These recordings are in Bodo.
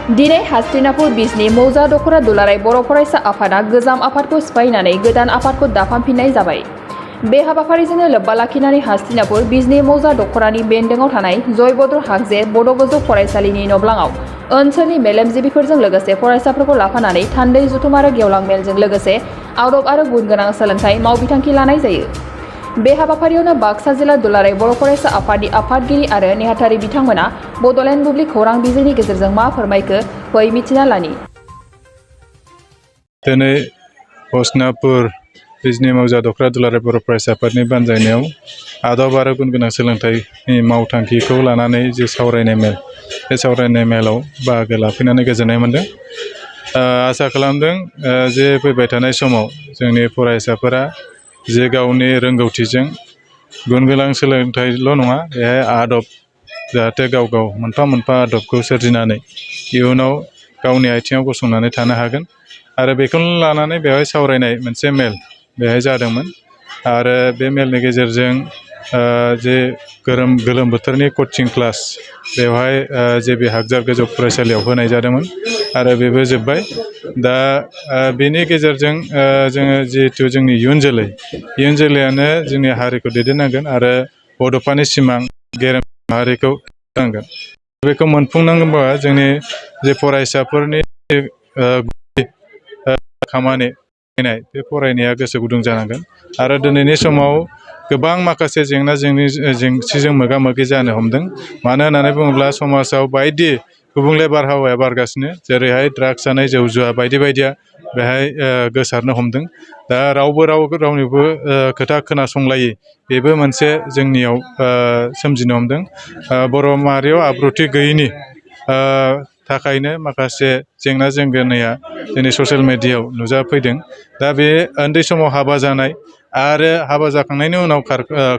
दिनै हास्तिनापुर बिजनी मौजा दख'रा दुलाराय बर' फरायसा आफादा गोजाम आफादखौ सिफायनानै गोदान आफादखौ दाफामफिननाय जाबाय। बे हाबाफारिजोंनो लोब्बा लाखिनानै हास्तिनापुर बिजनी मौजा दख'रानि बेन्दोङाव थानाय जयभद्र हागजे बड' गोजौ फरायसालिनि नब्लाङाव ओनसोलनि मेलेमजिबिफोरजों लोगोसे फरायसाफोरखौ लाफानानै थान्दै जुथुम आरो गेवलां मेलजों लोगोसे आदब आरो गुन गोनां सोलोंथाइ मावबिथांखि लानाय जायो। बे हाबाफारियावनो बाक्सा जिल्ला दुलाराय बर' फरायसा आफादनि आफादगिरि आरो नेहाथारि बिथांमोना बड'लेण्ड बुब्लि खौरां बिजोंनि गेजेरजों मा फोरमायखो फै मिथिना लानि। दिनै हस्तिनापुर बिजनी मौजा दख'रा दुलाराय बर' फरायसा आफादनि बानजायनायाव आदब आरो गुन गोनां सोलोंथाइनि मावथांखिखौ लानानै जे सावरायनाय मेल, बे सावरायनाय मेलाव बाहागो लाफैनानै गोजोननाय मोन्दों। आसा खालामदों जे फैबाय थानाय समाव जोंनि फरायसाफोरा जे गावनि रोंगौथिजों गुन गोनां सोलोंथाइल' नङा, बेहाय आदब जाहाथे गाव मोनफा मोनफा आदबखौ सोरजिनानै इयुनाव गावनि आथिङाव गसंनानै थानो हागोन आरो बेखौनो लानानै बेवहाय सावरायनाय मोनसे मेल बेहाय जादोंमोन। आरो बे मेलनि गेजेरजों जे गोलोम बोथोरनि कचिं क्लास बेवहाय जे बे हागजार गोजौ फरायसालियाव होनाय जादोंमोन आरो बेबो जोब्बाय। दा बेनि गेजेरजों जोङो जिहेथु जोंनि इयुन जोलैयानो जोंनि हारिखौ दैदेननांगोन आरो बड'फानि सिमां गेरेमसा माहारिखौ नांगोन। बेखौ मोनफुंनांगौबा जोंनि जे फरायसाफोरनि खामानि फैनाय बे फरायनाया गोसो गुदुं जानांगोन आरो दिनैनि समाव गोबां माखासे जेंसिजों मोगा मोगि जानो हमदों। मानो होननानै बुङोब्ला समाजाव बायदि गुबुंले बारहावाया बारगासिनो, जेरैहाय ड्राग्स जानाय, जौ जुवा बायदि बायदिया बेहाय गोसारनो हमदों। दा रावनिबो खोथा खोनासंलायै बेबो मोनसे जोंनियाव सोमजिनो हमदों। बर' माहारियाव आब्रुथि गैयैनि थाखायनो माखासे जेंना जेंगोनाया जोंनि ससियेल मेडियायाव नुजाफैदों। दा बे उन्दै समाव हाबा जानाय आरो हाबा जाखांनायनि उनाव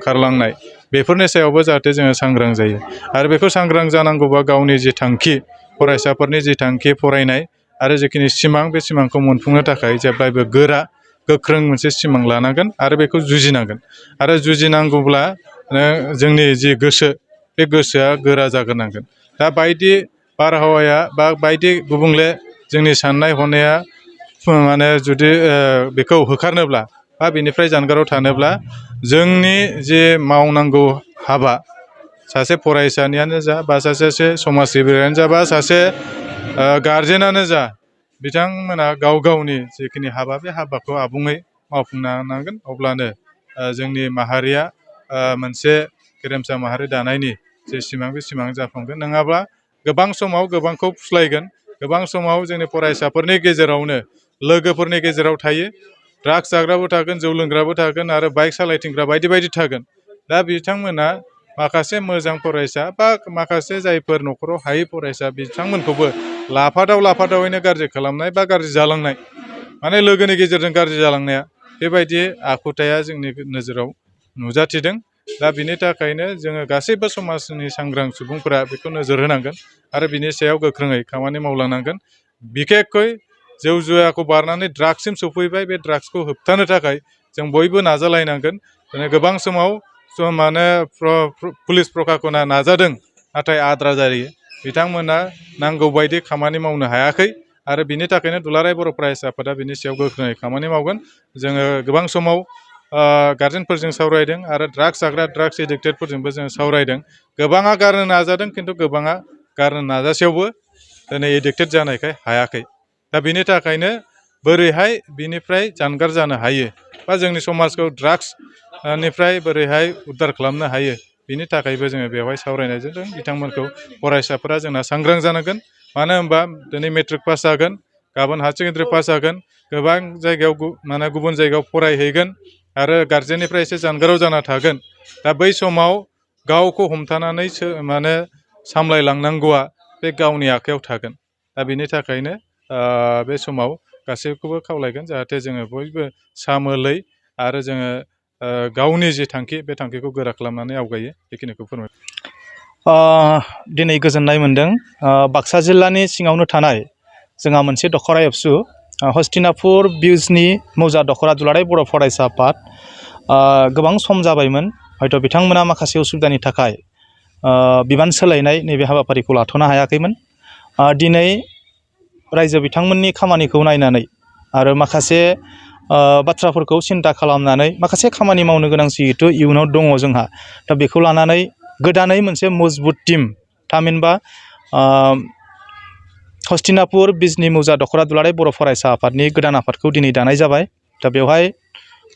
खारलांनाय, बेफोरनि सायावबो जाहाथे जोङो सांग्रां जायो आरो बेखौ सांग्रां जानांगौबा गावनि जि थांखि, फरायसाफोरनि जि थांखि फरायनाय आरो जिखिनि सिमां, बे सिमांखौ मोनफुंनो थाखाय जेब्लायबो गोख्रों मोनसे सिमां लानांगोन आरो बेखौ जुजिनांगोन। आरो जुजिनांगौब्ला जोंनि जि गोसो, बे गोसोआ गोरा जाग्रोनांगोन। दा बायदि बारहावाया बा बायदि गुबुंले जोंनि साननाय हनाया जुदि बेखौ होखारनोब्ला बा बेनिफ्राय जानगाराव थानोब्ला जोंनि जे मावनांगौ हाबा, सासे फरायसानियानो जा बा सासे समाज सिबियारियानो जा बा सासे गारजेनानो जा, बिथांमोना गावनि जिखिनि हाबा, बे हाबाखौ आबुङै मावफुंनो नांगोन। अब्लानो जोंनि माहारिया मोनसे गेरेमसा माहारि दानायनि जे सिमां, बे सिमां जाफुंगोन। नङाब्ला गोबां समाव गोबांखौ फुस्लायगोन। गोबां समाव जोंनि फरायसाफोरनि गेजेरावनो लोगोफोरनि गेजेराव थायो, ड्राग्स जाग्राबो थागोन, जौ लोंग्राबो थागोन आरो बाइक सालायथिंग्रा बायदि बायदि थागोन। दा बिथांमोना माखासे मोजां फरायसा बा माखासे जायफोर न'खराव हायै फरायसा, बिथांमोनखौबो लाफादावैनो गाज्रि खालामनाय बा गाज्रि जालांनाय, माने लोगोनि गेजेरजों गाज्रि जालांनाया, बेबायदि आखुथाया जोंनि नोजोराव नुजाथिदों। दा बिनि थाखायनो जोङो गासैबो समाजनि सांग्रां सुबुंफोरा बेखौ नोजोर होनांगोन आरो बिनि सायाव गोख्रोङै खामानि मावलांनांगोन। बिखेखयै जौ जुवाखौ बारनानै ड्राग्ससिम सफैबाय, बे ड्राग्सखौ होबथानो थाखाय जों बयबो नाजालायनांगोन। गोबां समाव पुलिस प्रखाखना नाजादों, नाथाय आद्रा जायो। बिथांमोना नांगौ बायदि खामानि मावनो हायाखै आरो बिनि थाखायनो दुलाराय बर' फरायसा आफादा बिनि सायाव गोख्रोङै खामानि मावगोन। जोङो गोबां समाव गार्जेनफोरजों सावरायदों आरो ड्राग्स जाग्रा, ड्राग्स एडिक्टेडफोरजोंबो जोङो सावरायदों। गोबाङा गारनो नाजादों, खिन्थु गोबाङा गारनो नाजासेयावबो दिनै एडिक्टेड जानायखाय हायाखै। दा बेनि थाखायनो बोरैहाय बिनिफ्राय जानगार जानो हायो बा जोंनि समाजखौ ड्राग्सनिफ्राय बोरैहाय उद्धार खालामनो हायो, बिनि थाखायबो जोङो बेवहाय सावरायनायजों बिथांमोनखौ, फरायसाफोरा जोंना सांग्रां जानांगोन। मानो होनबा दिनै मेट्रिक पास जागोन, गाबोन हायार सेकेन्डारि पास जागोन, गोबां जायगायाव गुबुन जायगायाव फरायहैगोन आरो गार्जेननिफ्राय एसे जानगाराव जाना थागोन। दा बै समाव गावखौ हमथानानै सामलायलांनांगौआ बे गावनि आखायाव थागोन। दा बेनि थाखायनो बे समाव गासैखौबो खावलायगोन, जाहाथे जोङो बयबो सामोलै आरो जोङो गावनि जि थांखि, बे थांखिखौ गोरा खालामनानै आवगायो। बेखिनिखौ फोरमाय। दिनै गोजोननाय मोन्दों। बाक्सा जिल्लानि सिङावनो थानाय जोंहा मोनसे दख'रा एबसु, हस्तिनापुर बिजनी मौजा दख'रा दुलाराय बर' फरायसा आफाद, गोबां सम जाबायमोन। हयथ' बिथांमोना माखासे उसुबिदानि थाखाय बिबान सोलायनाय नैबे हाबाफारिखौ लाथ'नो हायाखैमोन। दिनै रायजो बिथांमोननि खामानिखौ नायनानै आरो माखासे बाथ्राफोरखौ सिन्था खालामनानै माखासे खामानि मावनो गोनां जिहेतु इयुनाव दङ जोंहा दा बेखौ लानानै गोदानै मोनसे मजबुत टीम थामहिनबा हस्तिनापुर बिजनी मौजा दख'रा दुलाराय बर' फरायसा आफादनि गोदान आफादखौ दिनै दानाय जाबाय। दा बेवहाय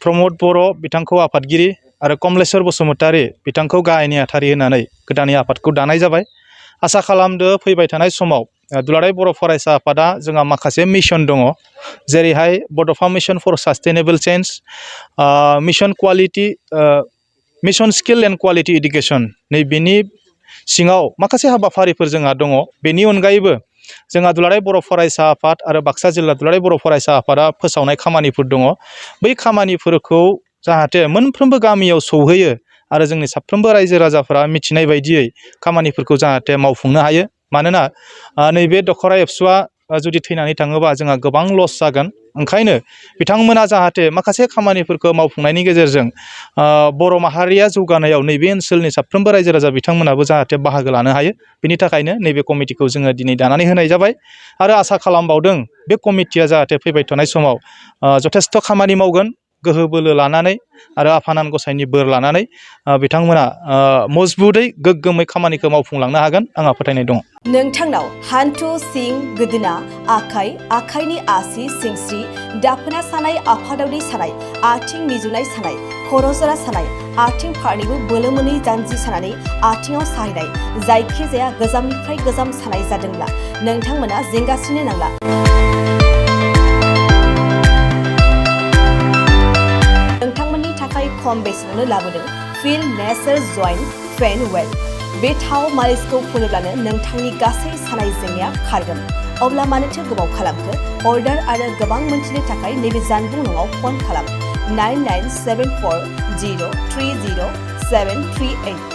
प्रमद बर' बिथांखौ आफादगिरि आरो कमलेश्वर बसुमतारी बिथांखौ गाहाय नेहाथारि होनानै गोदानै आफादखौ दानाय जाबाय। आसा खालामदो फैबाय थानाय समाव दुलाराय बर' फरायसा आफादा जोंहा माखासे मिशन दङ, जेरैहाय Bodofa mission for sustainable change, mission skill and quality education, नैबेनि सिङाव माखासे हाबाफारिफोर जोंहा दङ। बेनि अनगायैबो जोंहा दुलाराय बर' फरायसा आफाद आरो बाक्सा जिल्ला दुलाराय बर' फरायसा आफादा फोसावनाय खामानिफोर दङ। बै खामानिफोरखौ जाहाथे मोनफ्रोमबो गामियाव सौहैयो आरो जोंनि साफ्रोमबो रायजो राजाफोरा मिथिनाय बायदियै खामानिफोरखौ जाहाथे मावफुंनो हायो। मानोना नैबे दख'रा एबसुआ जुदि थैनानै थाङोबा जोंहा गोबां लस जागोन। ओंखायनो बिथांमोना जाहाथे माखासे खामानिफोरखौ मावफुंनायनि गेजेरजों बर' माहारिया जौगानायाव नैबे ओनसोलनि साफ्रोमबो रायजो राजा बिथांमोनाबो जाहाथे बाहागो लानो हायो, बिनि थाखायनो नैबे कमिटिखौ जोङो दिनै दानानै होनाय जाबाय। आरो आसा खालामबावदों बे कमिटिया जाहाथे फैबाय थानाय समाव जथेस्थ' खामानि मावगोन, गोहो बोलो लानानै आरो आफानान गसाइनि बोर लानानै बिथांमोना मजबुतै गोग्गोमै खामानिखौ मावफुंलांनो हागोन आंहा फोथायनाय दङ। नोंथांनाव हान्थु, सिं, गोदोना, आखाइ, आखाइनि आसि, सिंस्रि, दाफोना सानाय, आफादावदै सानाय, आथिं मिजुनाय सानाय, खर' जरा सानाय, आथिं फारनैबो बोलो मोनै जानजि सानानै आथिङाव साहैनाय, जायखिजाया गोजामनिफ्राय गोजाम सानाय जादोंब्ला नोंथांमोना जिंगासिनो नांला। नोंथांमोननि थाखाय खम बेसेनावनो लाबोदों फिल नेचार जइन्ट पेन वेल। बे थाव मालिसखौ फुनोब्लानो नोंथांनि गासै सानाय जेंनाया खारगोन। अब्ला मानोथो गोबाव खालामखो? अर्डार आरो गोबां मोनथिनो थाखाय नैबे जानबुं नङाव फन खालाम 9974030738।